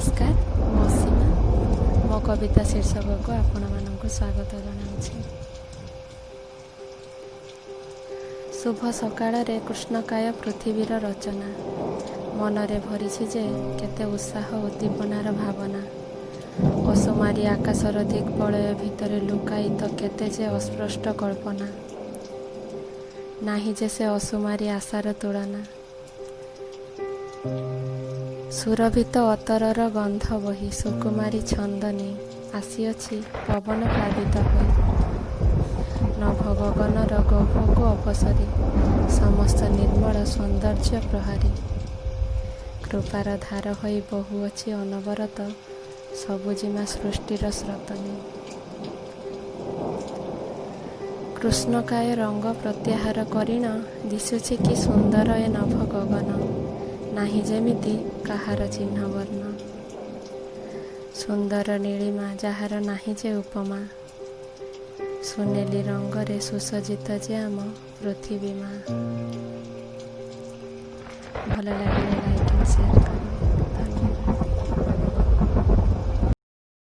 ନମସ୍କାର, ମୁଁ ଅସୀମା। ମୋ କବିତା ଶୀର୍ଷକକୁ ଆପଣମାନଙ୍କୁ ସ୍ୱାଗତ ଜଣାଉଛି। ଶୁଭ ସକାଳରେ କୃଷ୍ଣକାୟ ପୃଥିବୀର ରଚନା ମନରେ ଭରିଛି ଯେ କେତେ ଉତ୍ସାହ ଉଦ୍ଦୀପନାର ଭାବନା। ଅସୁମାରୀ ଆକାଶର ଦିଗ୍ବଳୟ ଭିତରେ ଲୁକାୟିତ କେତେ ଯେ ଅସ୍ପଷ୍ଟ କଳ୍ପନା, ନାହିଁ ଯେ ସେ ଅସୁମାରୀ ଆଶାର ତୁଳନା। ସୁରଭିତ ଅତରର ଗନ୍ଧ ବହି ସୁକୁମାରୀ ଛନ୍ଦ ନେଇ ଆସିଅଛି ପବନ ପ୍ଲାବିତ ହୋଇ। ନଭ ଗଗନର ଗଭକୁ ଅପସରି ସମସ୍ତ ନିର୍ମଳ ସୌନ୍ଦର୍ଯ୍ୟ ପ୍ରହାରୀ। କୃପାର ଧାର ହୋଇ ବହୁଅଛି ଅନବରତ ସବୁଜିମା ସୃଷ୍ଟିର ସ୍ରୋତ ନେଇ। କୃଷ୍ଣକାୟ ରଙ୍ଗ ପ୍ରତ୍ୟାହାର କରିଣ ଦିଶୁଛି କି ସୁନ୍ଦର ଏ ନଭ ଗଗନ, ନାହିଁ ଯେମିତି କାହାର ଚିହ୍ନ ବର୍ଣ୍ଣ। ସୁନ୍ଦର ନୀଳିମା ଯାହାର ନାହିଁ ଯେ ଉପମା, ସୁନେଲି ରଙ୍ଗରେ ସୁସଜ୍ଜିତ ଯେ ଆମ ପୃଥିବୀ ମା। ଭଲ ଲାଗିଲେ ଲାଇକ୍ ଆଣ୍ଡ ସେୟାର କରିବେ।